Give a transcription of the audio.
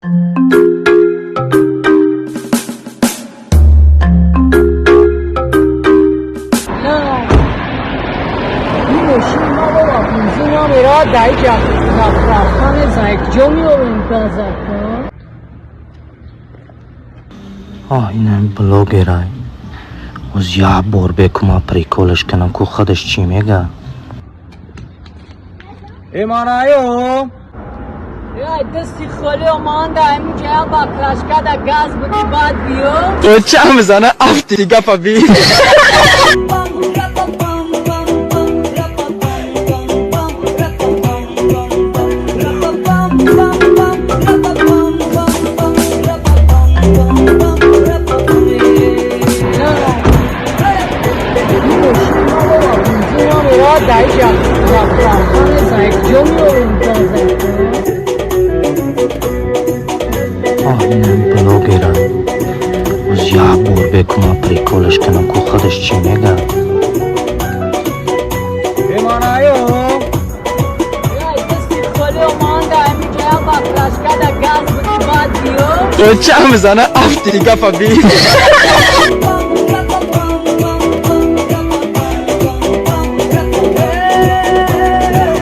Ин мошини ма, бобо, бензин намерад, дар ҷа заправка мезан, куҷо меорем газака? Оҳ, инам блогерай. Оз як бор бекума прикол ш кунам, ку худаш чӣ мега. Эманаё. Ай, дасти холӣ оманда, ҳаминҷа як баклажка да газ буди, баъд биё. То ча мезана, афти гапа би. Ин мошини ма, бобо, бензин намерад, дар ҷа заправка мезан, куҷо меорем газака? Оҳ, инам блогерай. Оз як бор бекума прикол ш кунам, ку худаш чӣ мега. Эманаё. Ай, дасти холӣ оманда, ҳаминҷа як баклажка да газ буди, баъд биё. То ча мезана, афти гапа би.